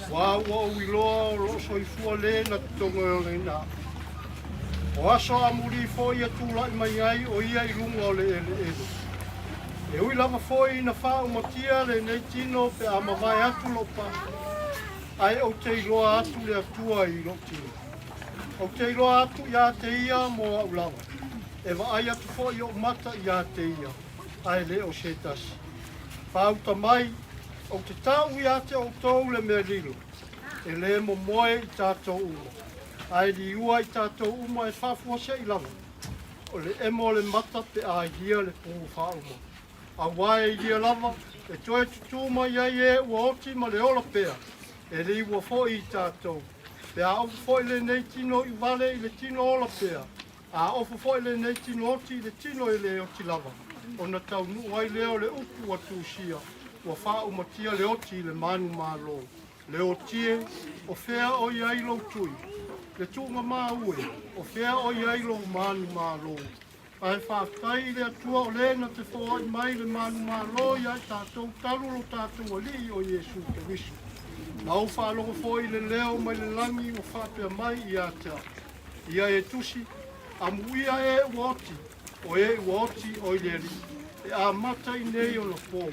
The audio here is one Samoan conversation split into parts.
Ua ua ou iloa o loo soifua le na te togoleina. O aso amuli foi e tulai mai ai o ia i luga o le eleele. E ui lava foi ina faaumatia lenei tino pe a mavae atu lou pa, ae ou te iloa atu le Atua i lou tino. Ou te iloa atu ia te ia mo au lava. E vaai atu foi ou mata ia te ia, ae le o se tasi. Faauta mai, ou te tau ia te outou le mea lilo, e lē momoe i tatou uma, ae liua i tatou uma e faafuasei lava, o le emo o le mata pe a ilia le pū faauma. Auā e ilia lava, e toe tutū mai ai e ua oti ma le ola pea, e liua foi i tatou. Pe a ofo foi lenei tino iuvale i le tino ola pea, A ofo foi lenei tino oti i le tino e le oti lava, ona taunuu ai lea o le upu ua tusia, ua faaumatia le oti i le manumalo. Le oti e, o fea o i ai lou tui? Le tuugamau e, o fea o i ai lou manumalo? Ae faafetai i le Atua o le na te foai mai le manumalo ia i tatou talu lo tatou Alii o Iesu Keriso. Na ou faalogo foi i le leo mai le lagi ua faapea mai ia te au, Ia e tusi, amuia e ua oti, o e ua oti o i le Alii, e amata i nei ona po.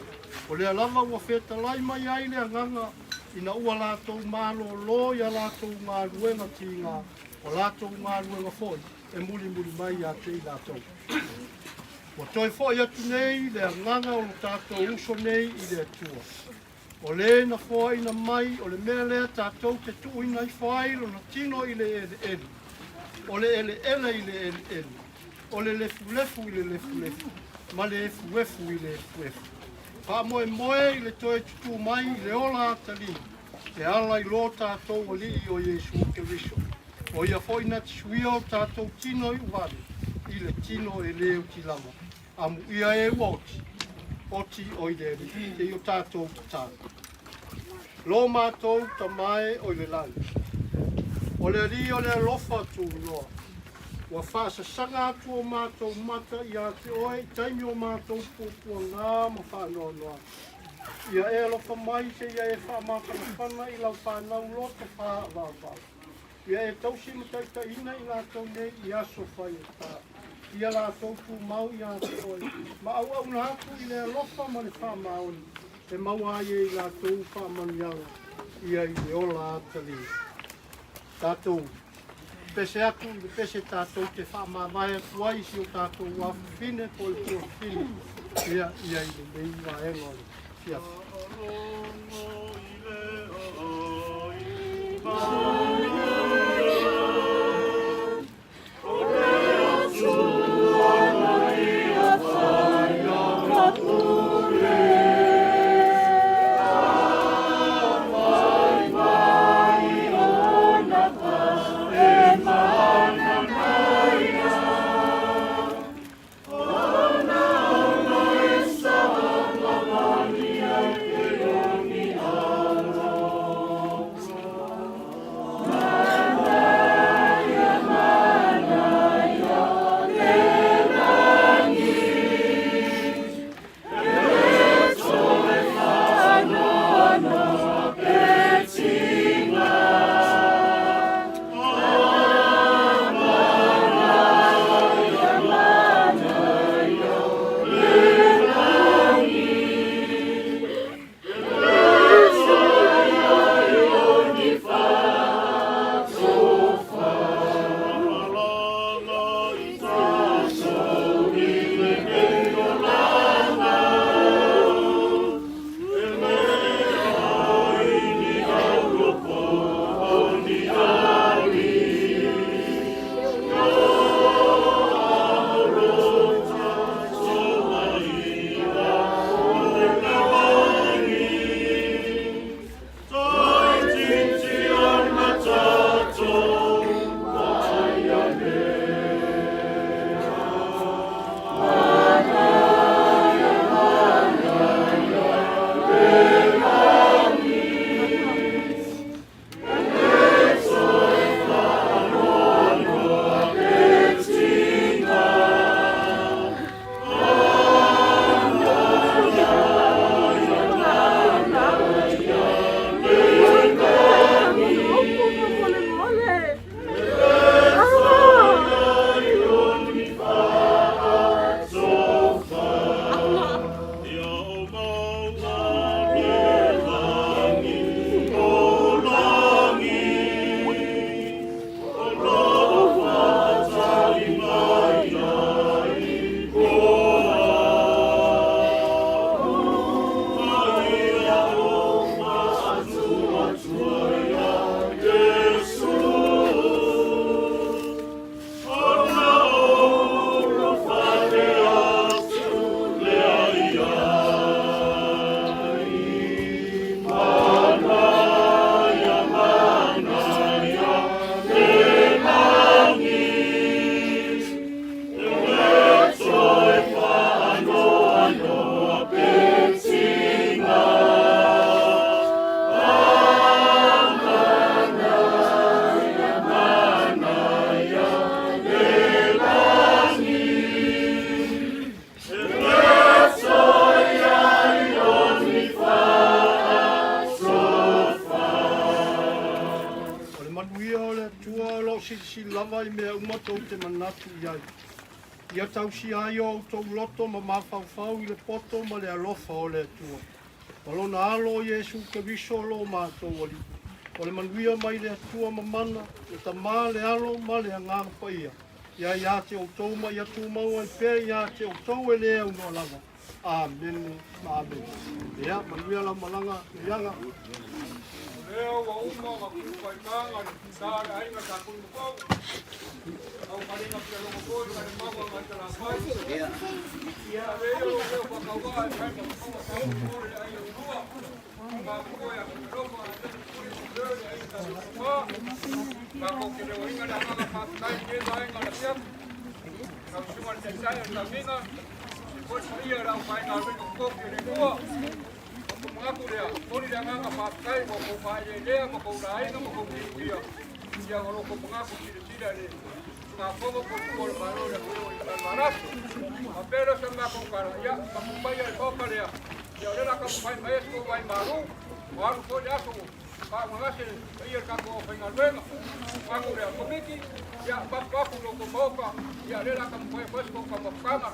O lea lava ua fetalai mai ai le agaga ina ua latou malōlō i a latou galuega tiga, o latou galuega foi e mulimuli mai ia te i latou. Ua toe foi atu nei le agaga o lo tatou uso nei i le Atua. O le na foaina mai o le mea lea tatou te tuuina ifo ai lona tino i le eleele, o le eleele i le eleele, o le lefulefu i le lefulefu, ma le efuefu i le efuefu. Faamoemoe i le toe tutū mai i le ola atalii e ala i lo tatou Alii o Iesu Keriso, o ia foi na te suia o tatou tino iuvale i le tino e le oti lava. Amuia e ua oti, oti o i le Alii, te i o tatou tatalo. Lo matou Tama e o i le lagi, o le Alii o le alofa tunoa, ua faasasaga atu o matou mata ia te oe i taimi o matou puapuaga ma faanoanoaga. Ia e alofa mai seia e faamafanafana i lau fanau loto faaavaava. Ia e tausi ma taitaiina i latou nei i aso faigata, ia latou tumau ia te oe, ma auauna atu i le alofa ma le faamaoni e maua ai e i latou faamanuiaga ia i le ola atalii. Tatou pese atu i le pese tatou te faamavae atu ai i si o tatou afafine po o le tuafafine ia ia i lenei vaega o le afiafi. manuia o le Atua o lo o silasila lava i mea uma tou te manatu i ai. Ia tausia ai o outou loto ma mafaufau i le poto ma le alofa o le Atua. Ma lona Alo o Iesu Keriso lo matou Alii. O le manuia mai le Atua mamana, le Tama, le Alo ma le Agaga Paia, ia ia te outou ma ia tumau ai pea ia te outou e le aunoa lava. Amene ma amene. Ia, manuia lau malaga, Tuiaga. O lea ua uma ona tuufaitaga le sa a le aiga Sa Tuimatou, Taumaliga Fialogo foi ma le Maua nai Salafai. Ia ave ia lou leo faatauaa e fai ma fofoga tauli mo le aiga ulua, Tama-matua ia Tuilofa aemaise Pule ma Fleur le aiga Sa Tuimatua. Tatou te leoina le agaga faafetai i lenei vaega o le afiafi. Lau Susuga i le Taitai o le Tauniga, e foi le paia i le aufaigaluega totofi a le Atua. Ona ou manatu lea, momoli le agaga faafetai ua outou faaeleelea ma tou laina ma tou tilofia, ia ona o lo outou manatu silasila i le usugafono puapua o le Malo i le atunuu i Valasi. Faapea lea o sa matou tala, ia, pau maia le maota lea, ia o lea o le a taumafai mai ai se tou vaimalu, ua alu foi le aso ua faaugagase le paia i le tatou aufaigaluega. Manatu lea, Komiti, ia, mapu atu i lo outou maota, ia o lea o le a taumafai atu ai se tou taumafataga.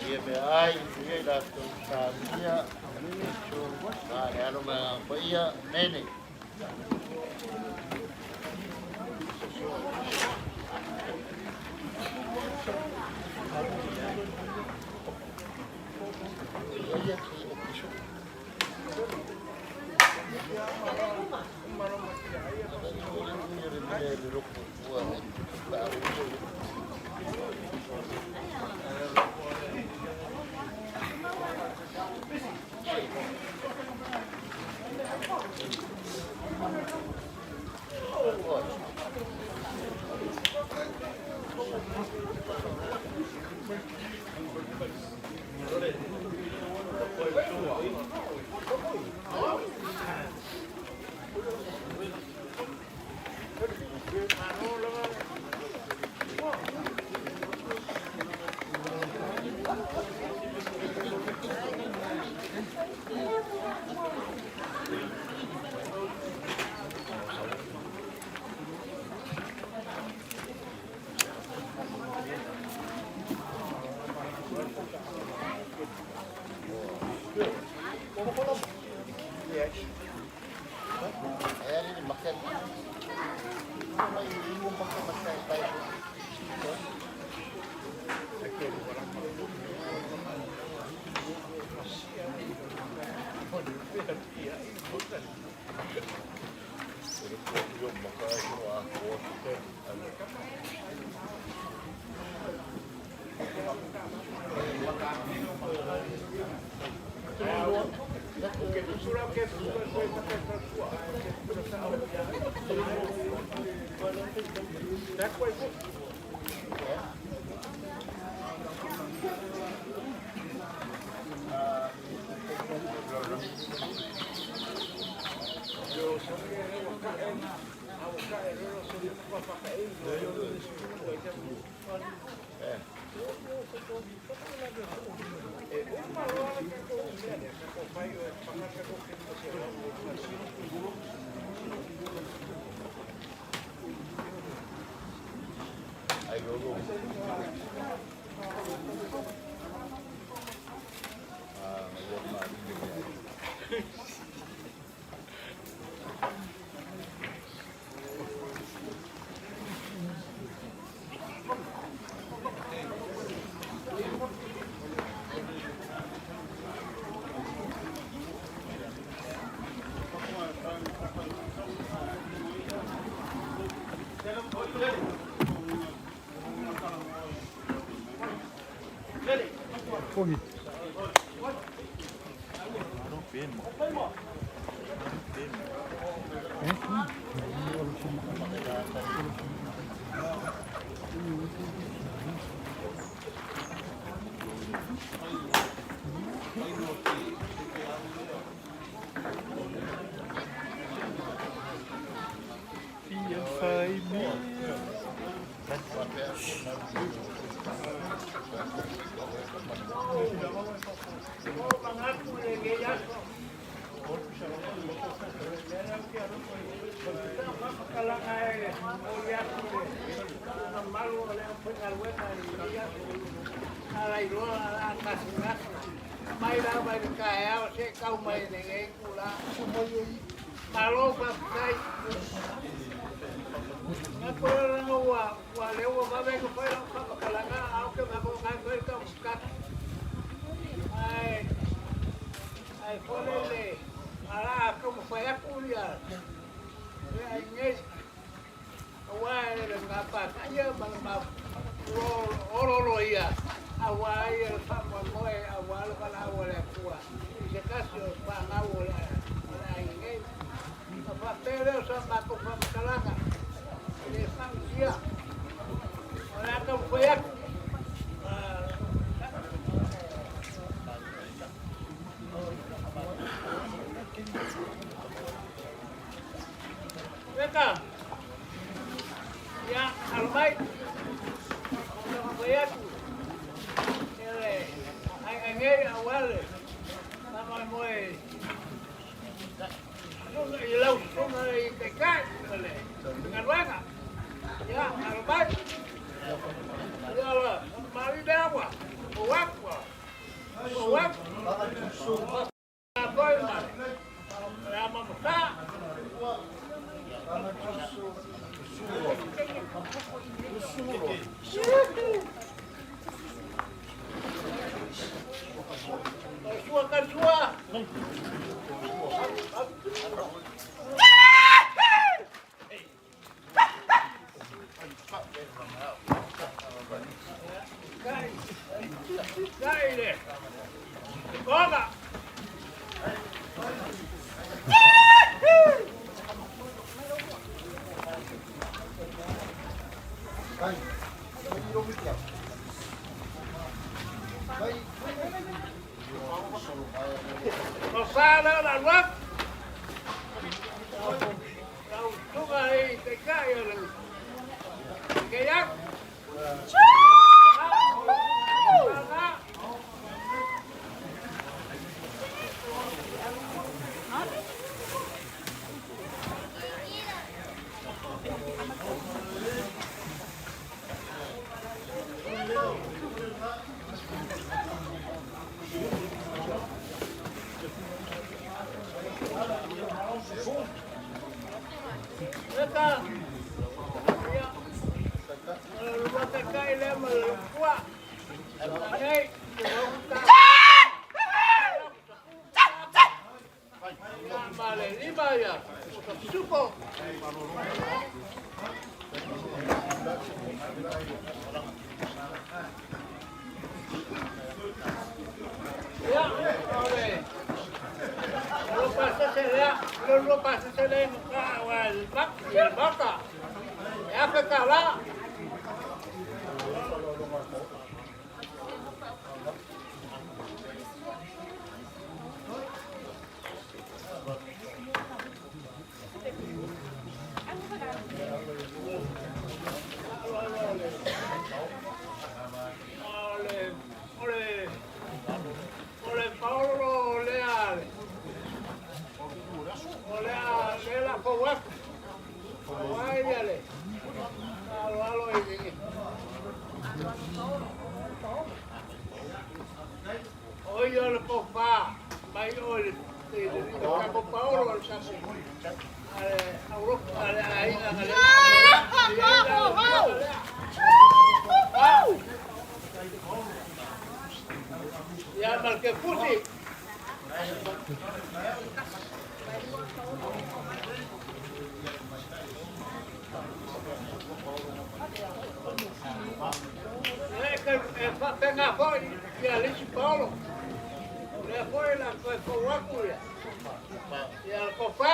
Ia mea ai, ia i latou saunia, ma le Alo ma le Agaga Paia. Amene. Tofa lea o le alu atu. Lau susuga i taitai o le keiak. O le paolo lea, o lea lea la fou atu. Ai ia le alo alo i le. O ia le pofa mai o le le paolo o le sapo. Ale Europa ale aiga ale. Ia mal ke fusi. E faapena foi ia le isi Paolo. O lea foi la toe fou atu ia. Ia le tofa.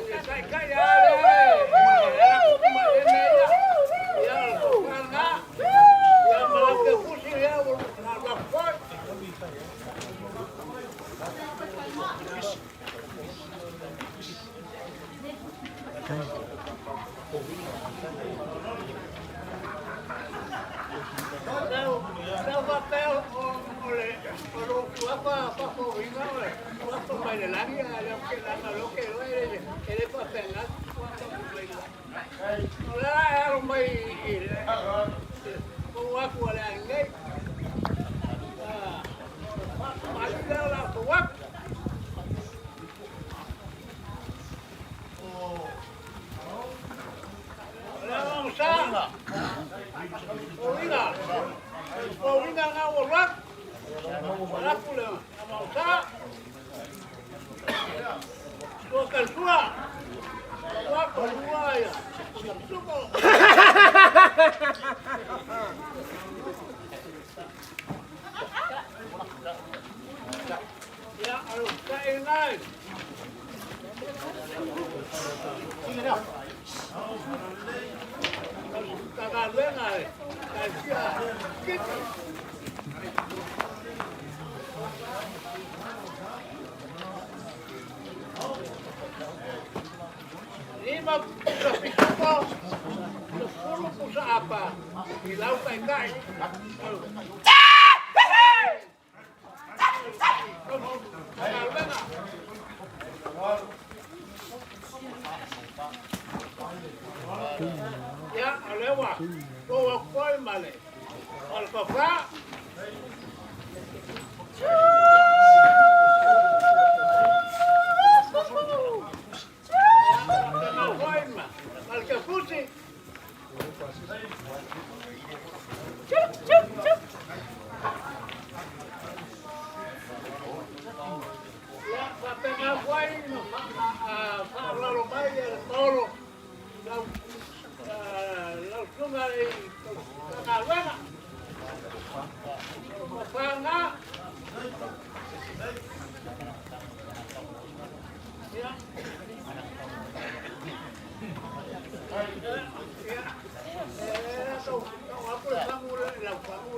Ia taitai a lea e ma e mea ia. Ia le tofa lena. Ia ma la ke fusi ia ua la foi. Sau faapea o le o lo tuafa faafofoga o le tuafa mai le lagi a le ke lana lo ke lo e e le faapena tuafa mai le lagi. O le a e alo mai i le fou atu a le ai nei. Faamali lea o le a fou atu. O le a sa. Uiga. Uiga ngā o rak. Rapu le mausa. Tua kalsua. Tua kalua ia. Suko. Ia, alu kai nai. Tagaluega e. Kaisia. Kiti. Lima pusa pitupo, 10 pusa apa, i lau kai kai. Tagaluega. Ia, o lea ua ua koi ma le o le tofa. Ia, te mau foi ma ma le kefusi. Ia, faapena foi ma faalalo mai e le paolo lau lau susuga i galuega. O tofa lena. Ia. Ia. E tau tau aku le fagu le lau fagu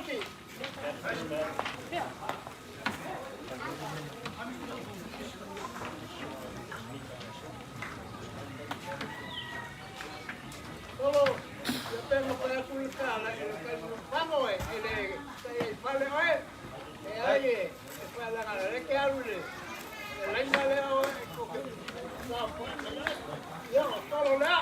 Fusi. Solo, ia pe ma fai atu le tala e le kai fango e e le e fale oe e ai e e fale ngala le ke alu le e laina le o e ko ke sa po ia o solo lea.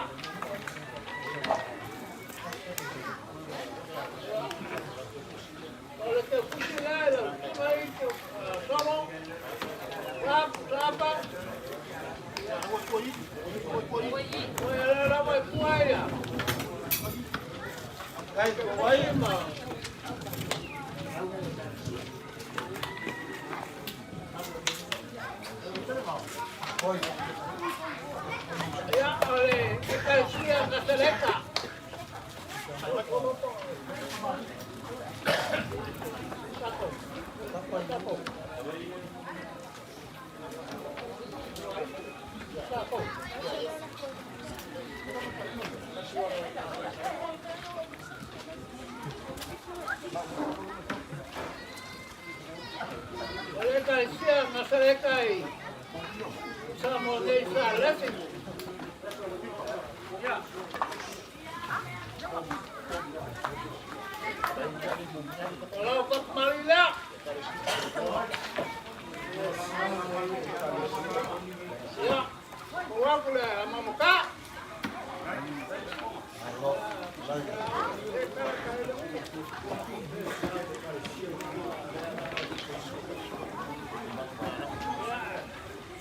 O le te fusi lea e lau tunga i te solo rap rapa o e le lava e pua ia. Kai ko wai ma. Ia, o le Ekalesia Kataleka. Sako. Sako. O le Ekalesia Kataleka i Samoa nei sa lesi. Ia. O lau fatumali lea. Ia, o au le mamoka.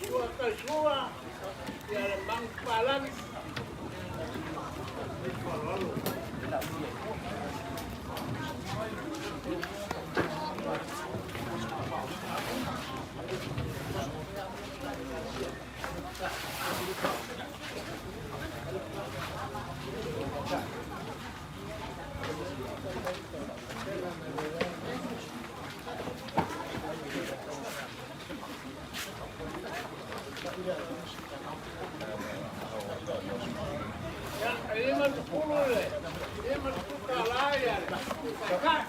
Sua kai sua, ia le mang palagi. Ia, e lima sepuluh le. 50 tala ia le. Kai.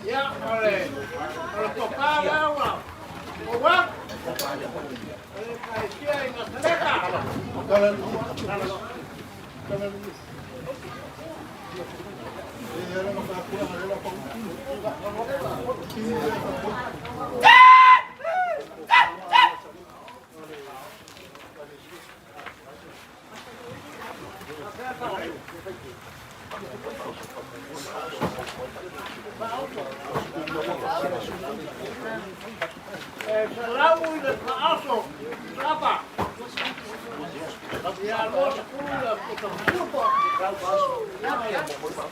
Ia, o le, o le topa lea ua. O wa. O le kaisia i Gasaleka. E salau i le faaso, sapa. Ia 20 le puta pupo. Faaso na puta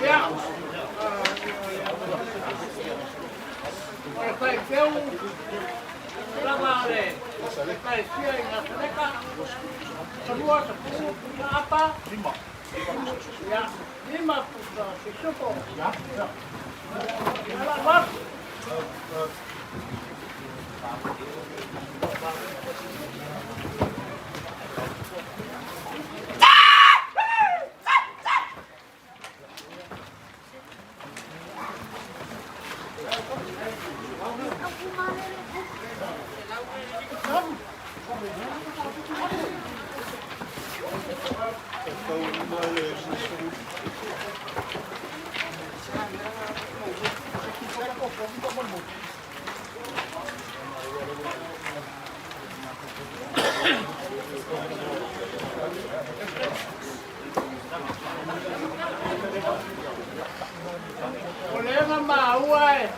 Ia. O le faifeu lava le Ekalesia i Gasaleka. Sa 20 puta apa. Ia, 5 pusa pisupo. Ia la atu. O lea na maua e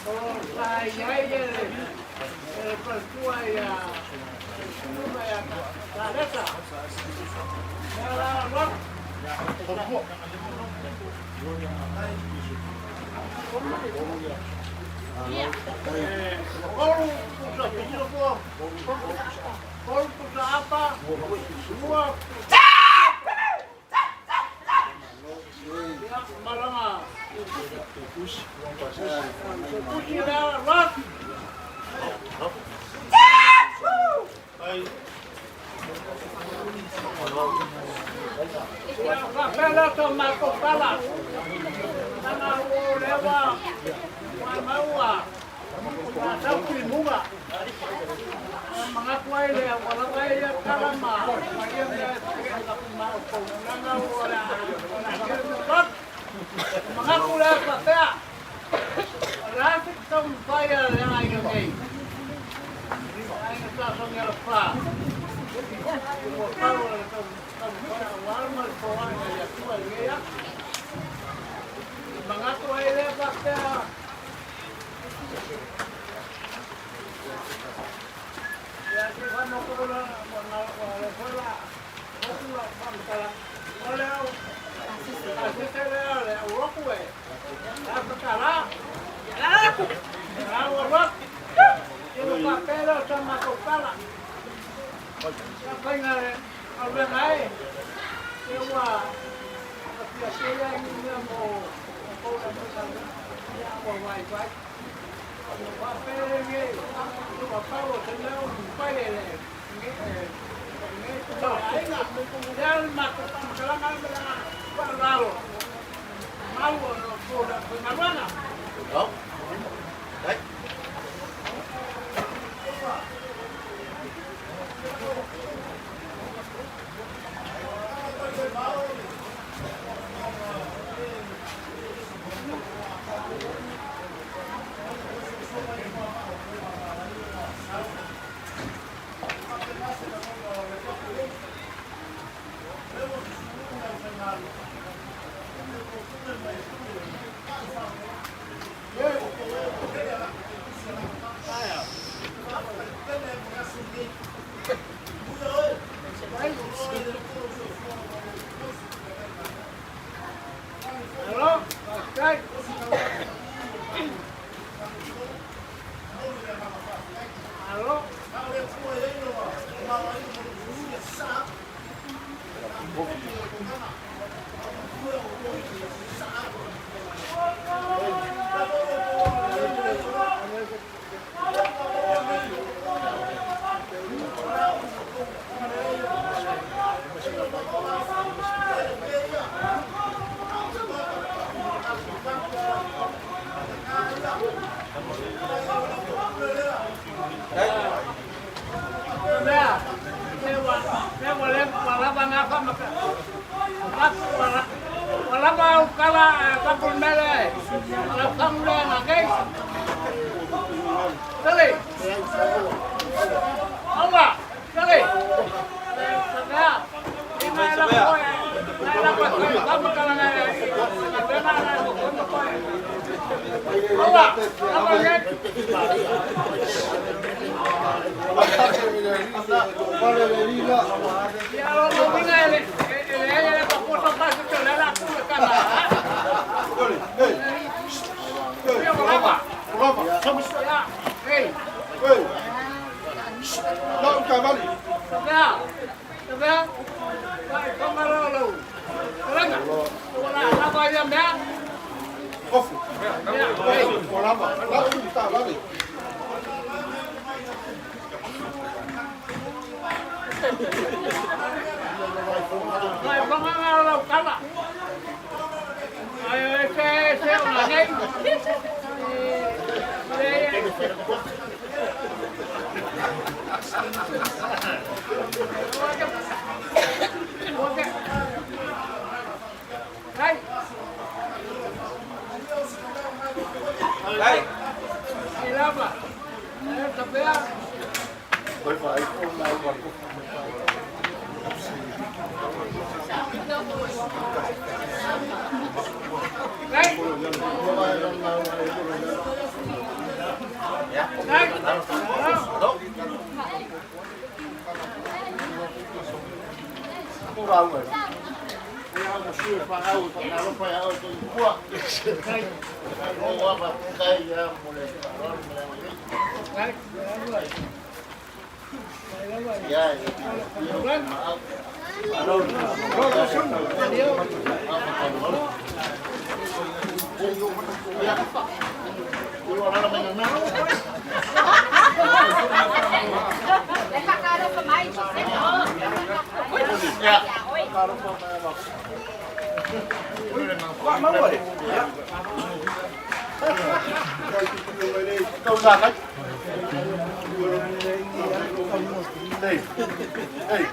o sa i ai le faletua ia Sulu ia Kaleta. Ia la la. Olu pusa pisupo, olu pusa apa, 2 pusa. Ia malaga. Tusi lea la. Ia faapea to matou pala. Ana o lewa wa maua. Wa tau muga. Mangatu ai lea, ua lava ai ia kala ma ia mea ma o poulanga o la o la kele. Mangatu lea faapea. O le a se taumafai a le aiga nei. Aiga sa songi ala fa. Ua pau o le taumafai aua ma le foaga i Atua i lenei aso. Mangatu ai lea faapea. Ia se whanoko la, wa le fola, hoku la whamtala. O le au, a se te lea le au roku e. A whakara. A ua rock. Ia no whapera o sa matou pala. Ia whainga le aluega e. Ia ua whapia pia i mea mo kouga whainga. Ia ua wai wai. Whapere nge, ua pau o te mea o mpai e le, nge, nge, aiga. Lea le matou whamakalanga le mea whaalalo. Mau o no kouga whaingaluega. Đấy. Alo, okay. Alo. Mea, mea ua le ua lava na whamaka. Ua lava au kala kapul mele. Lau kamu le na kei. Tali. Aua, tali. Sabea. Ina la koe. La koe. Whamakala na na na na koe. Aua, aua le. Ia lo lo winga ele ele ele pa posa pa se le la ku le kana. Ia lava. Lava. Ia. Ei. Hey. Lau kavali. Sabea. Sabea. Vai pangalo lo. Kalanga. Wala mai ia mea. Ofu. O lava. Lau ta vale. Mai whanga ngā lau kala. Ai e se se o ngā nei. Ai. Ai. Ai lava. E tapea. Oi vai o mai va ko. Ai. Ai. Ko rau ai. Ia mo sui pa au pa alo pa au to kua. O wa pa kai ia mo le ro mo le. Ai. Ia ia ma au. Alo. Hey. Hey.